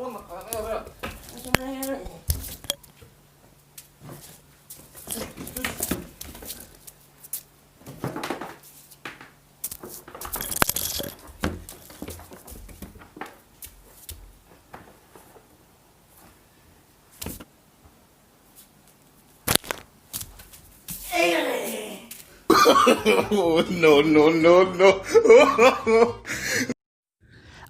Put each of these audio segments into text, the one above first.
Ma naqaano. No, no, no, no.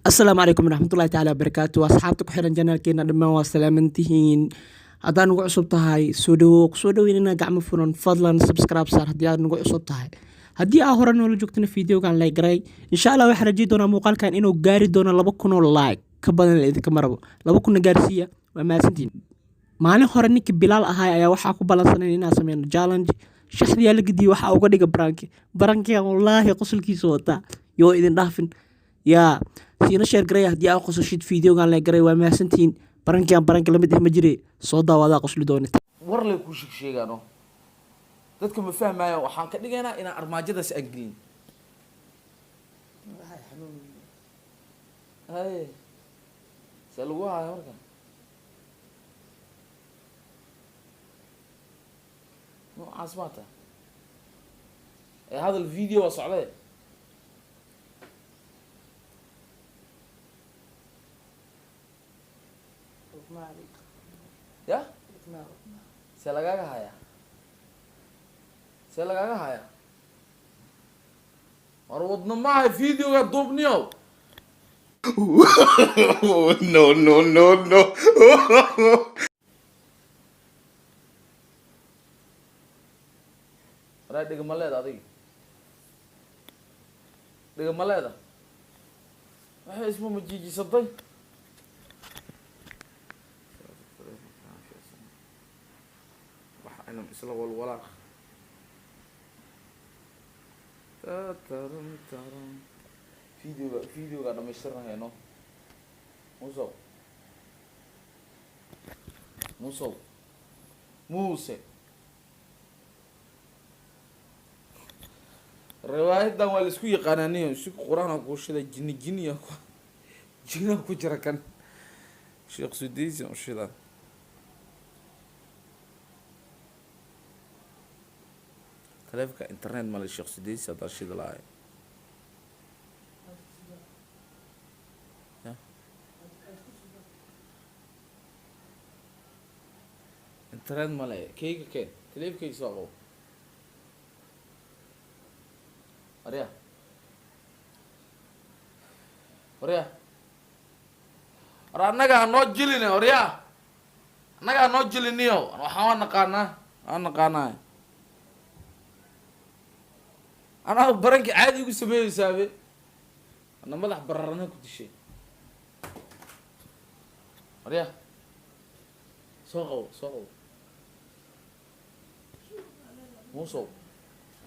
Asalaamu calaykum waraxmatullahi tacaala wabarakaatu. Asxaabta ku xiran channelkeena dhammaan waa salaamantihiin. Haddaad nagu cusub tahay, soo dhawow, kusoo dhaweynana gacmo furan. Fadlan subscribe saar haddii aad nagu cusub tahay. Haddii aa hore noola joogtana, videogan like garay. Insha Allah waxaan rajeyn doonaa muuqaalkan inuu gaari doono 2000 oo like ka badan. La idinka marabo 2000-na gaarsiiya. Waa mahadsantihiin. Maalin hore ninkii Bilaal ahaa ayaa waxaa ku balansanay inaan sameyno challenge. Shaxdiyaa la gediyey, waxaa uga dhiga prank-i. Prank-igan wallaahi qosolkiisa wataa yoo idin dhaafin. Yaa siina share garay haddii aa qosashid. Videogan like garay. Waa mahadsantihiin. Prank-igan prank-i lamid ah ma jire, soo daawadaa, qosli doonita. War lay kuu sheeg sheegaano, dadka ma fahmaayaan. Waxaan ka dhigaynaa inaan armaajadaas aan gelin. Haye, see lagu haya marka? Noocaas maata ee hadal video waa socdee. Ya, see lagaaga hayaa? See lagaaga hayaa? War wadno maaha, videoga duubniyow. No, no, no, no. Waraa, dhega ma leeda adiga? Dhega ma leeda? Waxay isma majiijisatay. Wax inam isla walwalaaq taran taran. Videoga dhamaystirnahayno. Musow, Musow, Muuse, riwaayadan waa la isku yaqaanaa. Niyo si qur-aan kuu shida, jini jiniya ku jina ku jira kan Sheekh Sudaysi u shida. Taleefonka internet male. Sheekh Sudaysi haddaan shidi lahay. Ya internet male. Kayga keen, taleefonkayga soo qabo. Warya, warya, war annaga ha noo jiline. Warya, annaga ha noo jiliniyo. Waxaan waa naqaanaa, waan naqaanaa. Anaa baranki caadi igu sameeyeysaabe, ana madax bararana ku dishay. Warya, soo qabo, soo qabo. Muusow,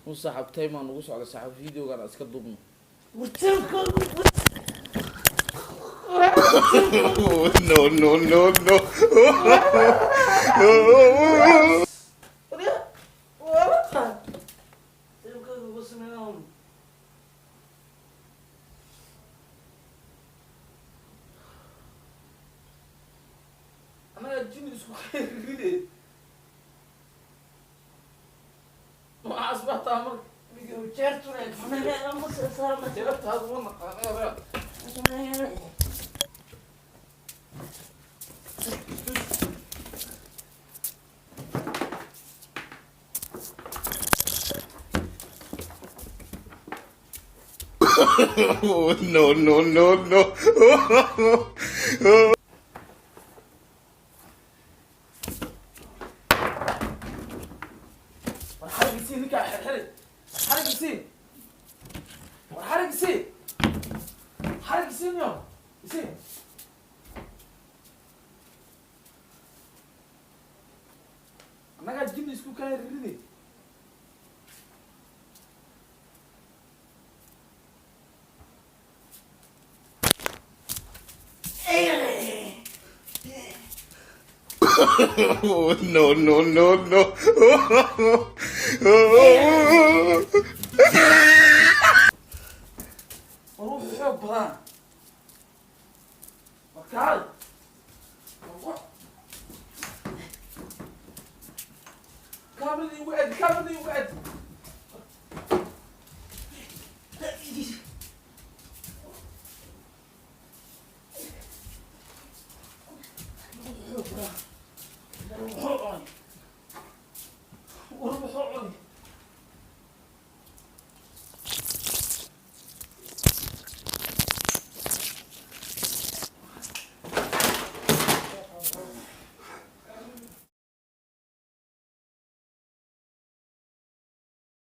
Muuse, saaxab, time aan ugu socda saaxab. Videogan aan iska duubno. No, no, no, no. Warya. Annagaa jini isku ride. Noocaas baa taa marka. Jeertaadu ma naqaano. Warya. No, no, no, no. War xarigii ninkaa xirxiri. Xarigii, war xarigii, xarigii niyo isii. Annagaa jini isku kaa ride. No, no, no, no. War wuxuu xoog badan. War kaal. Kaamirada igu aadi, kaamirada igu aadi.